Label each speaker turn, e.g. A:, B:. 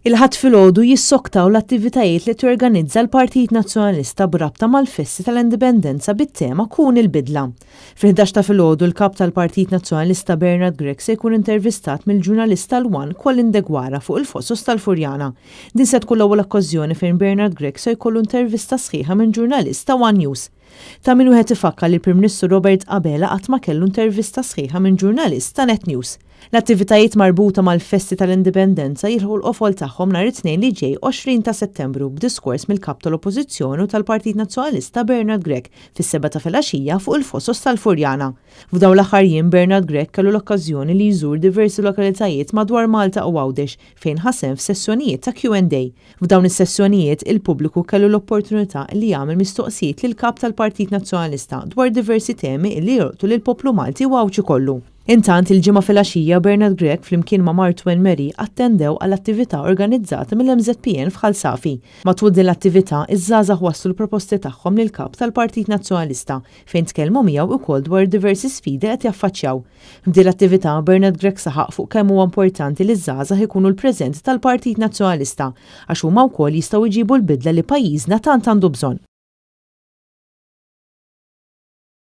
A: Il-Ħadd filgħodu jissoktaw l-attivitajiet li torganizza l-Partit Nazzjonalista b'rabta mal-festi tal-Indipendenza bit-tema Kun il-Bidla. Fil-11 ta' filgħodu l-Kap tal-Partit Nazzjonalista Bernard Grech se jkun intervistat mill-ġurnalist tal-One Colin Deguara fuq il-Fosos tal-Furjana. Din se tkun l-ewwel okkażjoni fejn Bernard Grech se jkollu intervista sħiħa minn ġurnalist ta' One News. Ta' min wieħed ifakkar li l-Prim Ministru Robert Abela qatt ma kellu intervista sħiħa minn ġurnalist ta' Net News. L-attivitajiet marbuta mal-festi tal-Indipendenza jilħqu l-qofol tagħhom nhar it-Tnejn li ġej 20 ta' Settembru b'diskors mill-Kap tal-Oppożizzjoni u tal-Partit Nazzjonalista Bernard Grech fis-sebgħa ta' filgħaxija fuq il-Fosos tal-Furjana. F'dawn l-aħħar jiem Bernard Grech kellu l-okkażjoni li jżur diversi lokalitajiet madwar Malta u Għawdex fejn ħa sehem f'sessjonijiet ta' Q and A. F'dawn is-sessjonijiet il-pubbliku kellu l-opportunità li jagħmel mistoqsijiet lill-Kap tal-Partit Nazzjonalista dwar diversi temi li jolqtu lill-poplu Malti u Għawdxi kollu. Intant, il-Ġimgħa filgħaxija Bernard Grech flimkien ma' martu Anne Marie attendew għal attività organizzata mill-MŻPN f'Ħal Safi. Matul din l-attività, iż-żgħażagħ wasslu l-proposti tagħhom lill-Kap tal-Partit Nazzjonalista fejn tkellmu miegħu wkoll dwar diversi sfidi li qed jaffaċċjaw. F'din l-attività, Bernard Grech saħaq fuq kemm huwa importanti li ż-żgħażagħ ikunu l-preżent tal-Partit Nazzjonalista għax huma wkoll jistgħu jġibu l-bidla li pajjiżna tant għandu bżonn.